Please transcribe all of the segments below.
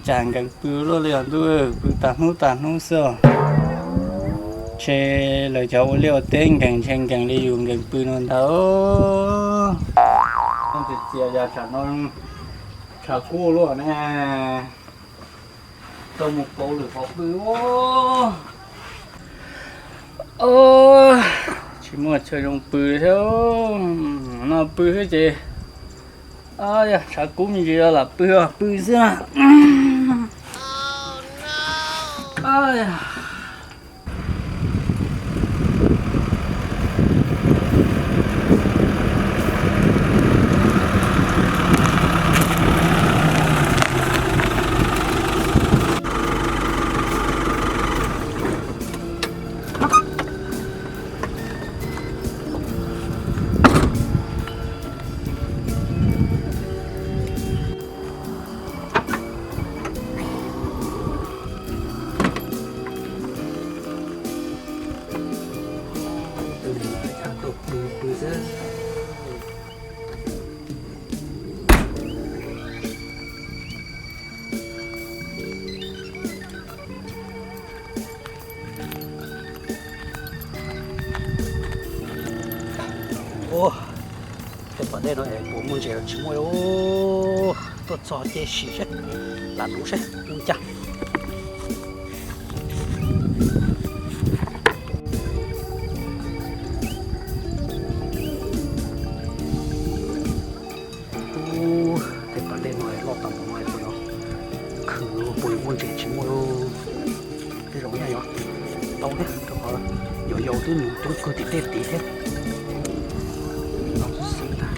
Tsam nkees pw luaj li os ntuj, pw tas hnub tas hnub xwb os. Ntshe lawv cov ua liaj ua teb nkees ntshe nkees li yus nkees pw no ntag. Txias txias yog tsam no tshav kub luaj ne, tau mus pauv lwm qhov pw. Tsis muaj chaw zoo pw thiab, no pw xwb ces yog tshav kub me ntsis lam pw, pw xwb na. Tuaj pw pw xwb. Ua, tej pas dej no es puas muaj ntses los tsis muaj. Tuaj txog ces sim seb, lam nuv seb ua cas. Ub, tej pas dej no loj tag npaum no puas yog khwv, puas yuav muaj ntses tsis muaj. Tej zaum nyaj yuav tau thiab, rau qhov yog yau twb mus coob kawg tim tej tid thiab. Tau xwb xwb tag.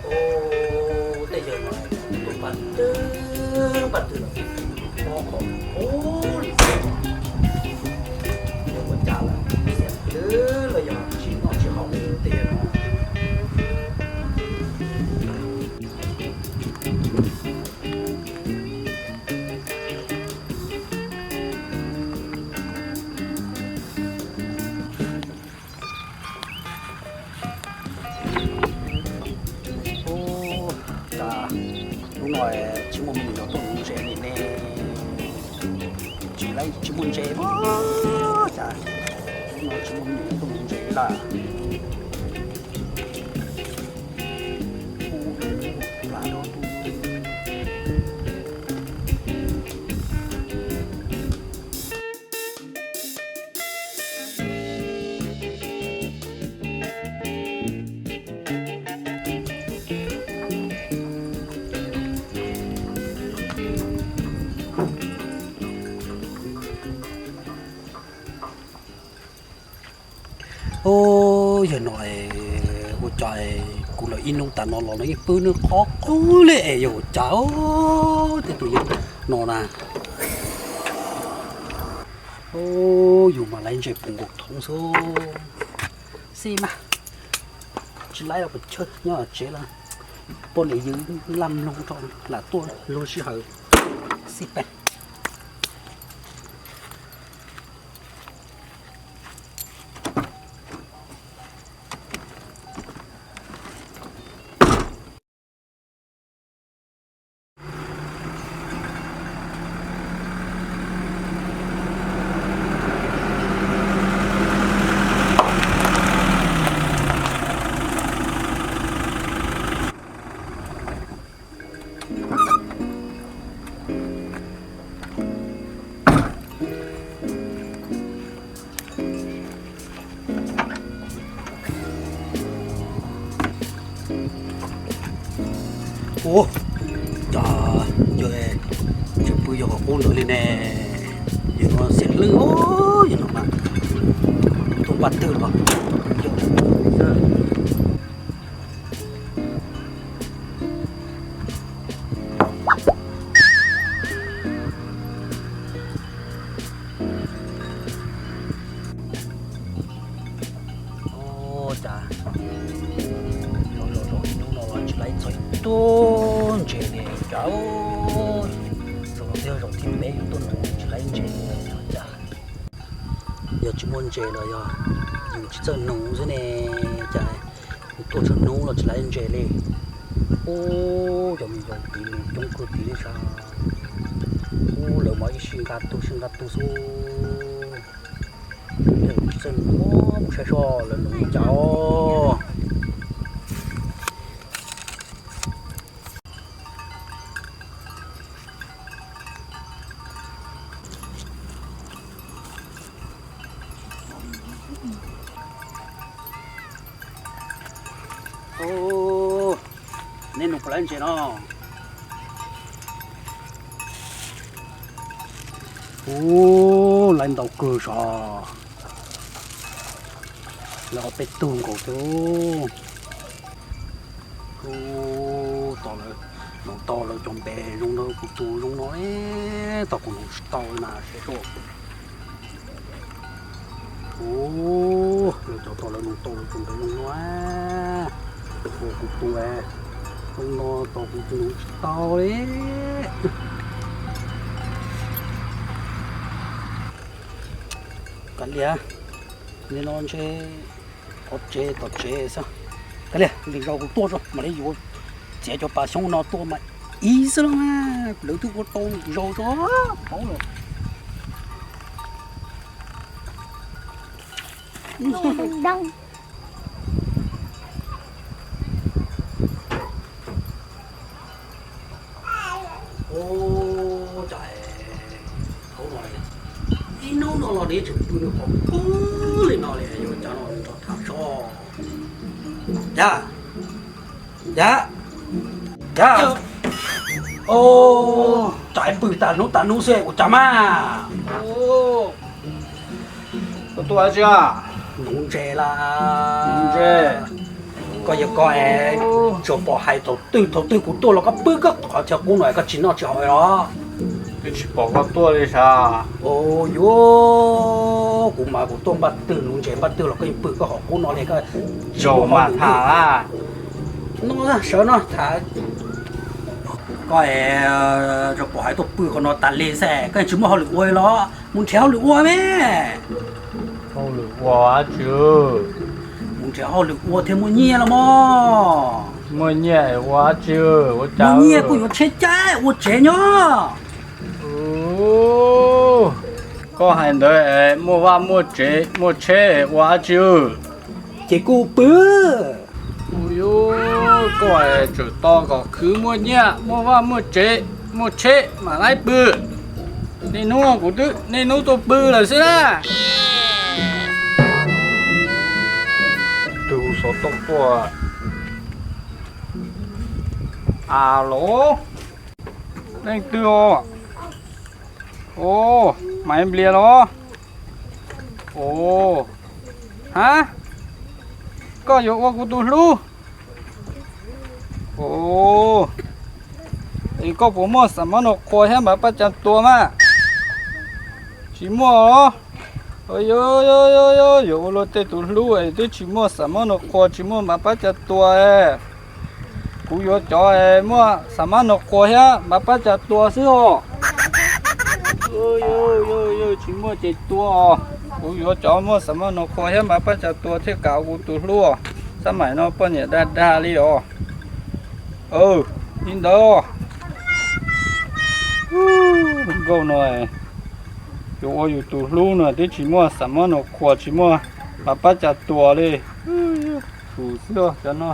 Ub, tej yawg no tuaj pab twg pab twg los mob qhov ub li, yuav ua cas lawm, xiam twb los yog tsis noj tsis haus li tej yawg no. Ub, cas hnub no tsis muaj me nyuam tuaj nuv ntses li ne. Tsis, tsis muaj ntses, cas hnub no tsis muaj me nyuam tuaj nuv ntses li lawm. Ub, yawg no ua cas kuv lawv ib hnub tas no los no yeej pw nws qhov qub li es yog ua cas. Tej tus yawg no na, Ub, yus mas laiv ntses puv nkaus thoob xwb. Xij mas, tsis laib los pes tsawg nyob tsev lawm. Poj niam ywg laj mloog rau lam tuaj luag sij hawm. Xij pes. Ua, cov, yog tsis pw yog qhov qub ntawd li ne. Yog no xiam hlwb os, yog no mas tuaj npaj twg los. Ua cas zaum zaum ib hnub no los tsis laib txog ib tug ntses li cas. Zaum no twb yog zaum thib peb yus tuaj no tsis laib ntses li cas. Yog tsis muaj ntses los yog yus tsis txawj nug xwb ne, cas tuaj txhua hnub los tsis laib ntses li. Ub, cov me nyuam tiv nug coob kawg tiv li sas. Ub, lawv mas ib sij nqa tug sij nqa tug xwb. Txawj nug, mus saib seb lawv nug li cas. Ub, neb nug puas laib ntses no? Ub, laib ntau kawg sas. Lawv ob peb tug nkaus xwb. Ub, tos lawv, hnov tau lawv cov npe zoo no, kuv tus zoo no, tos kuv hnov tsis tau li mas seb seb. Ub, lawv cov tos lawv hnov tau lawv cov npe zoo no, ua kuv tus zoo no tos kuv tus hnov tsis tau li. Kav liam, nim no ntshe qhov tsev tom tsev xwb. Kav liam, lwm zaus kuv tuaj tso mam li yuav, txiav cov pas xyoob no tuaj mas ib xwb los mas lawv twb ua tau lwm zaus tso, paub lawm. Ub, cas thaum no ib hnub no los neb tseem pw nws qhov qub li no li, yuav cas no nrog tham soj. Cas, cas, cas. Ub, cas pw tas hnub tas hnub xwb ua cas mas. Koj tuaj dab tsi? Nuv ntses las. Nuv ntses. Koj yog koj es, tsuas pom hais thaum twg thaum twg kuv tuaj los koj pw koj qhov chaw qub no koj tsis noj tsis haus los? Twb tsis pom koj tuaj li sas. Ua yuav, kuv mas kuv tuaj npaj twg nuv ntses npaj twg los koj yeej pw koj qhov qub no li koj. Zaum mas tham. No sawv no tham. Koj es, tsuas pom hais tuaj pw qhov no tas li xwb koj yeej tsis muaj hauj lwm ua los? Mus nrhiav hauj lwm ua me. Hauj lwm ua dab tsi? Mus nrhiav hauj lwm ua thiaj muaj nyiaj los mog. Muaj nyiaj ua dab tsi? Ua cas muaj nyiaj kuj yuav tsheb caij ua tsev nyob. Koj hais ntawd muaj vaj muaj tsev muaj tsheb ua dab tsi? Ces kuj pw. Ua yuav, koj tseem tos kom khwv muaj nyiaj muaj vaj muaj tsev muaj tsheb mam laib pw. Niaj hnub kuv twb niaj hnub tuaj pw lawm xwb na. Tus xov tooj tuaj. Alo, leej twg os? Ov, Maiv Nplias los? Ov, hab, koj yuav ua kuv tus hlub? Ov, es koj puas muaj xam mab nus qhua thiab npav paj cas tuas mas? Tsis muaj os. Yuav ua luag tej tus hlub es twb tsis muaj xam mab nus qhua tsis muaj mav pab ca tua. Kuv yuav cov muaj xam mab nus qhua thiab mav pab ca tua xwb os. Tsis muaj ces tua os. Kuv yuav cov muaj xam mab nus qhua thiab mav pab ca tua thiaj kam kuv tus hlub. Xab maim no poj niam dag dag li os. Li ntawd. Nkauj no, yus ua yus tus hlub no twb tsis muaj xam mab nus qhua tsis muaj mav pab ca tua li. Txhum xwb cov no.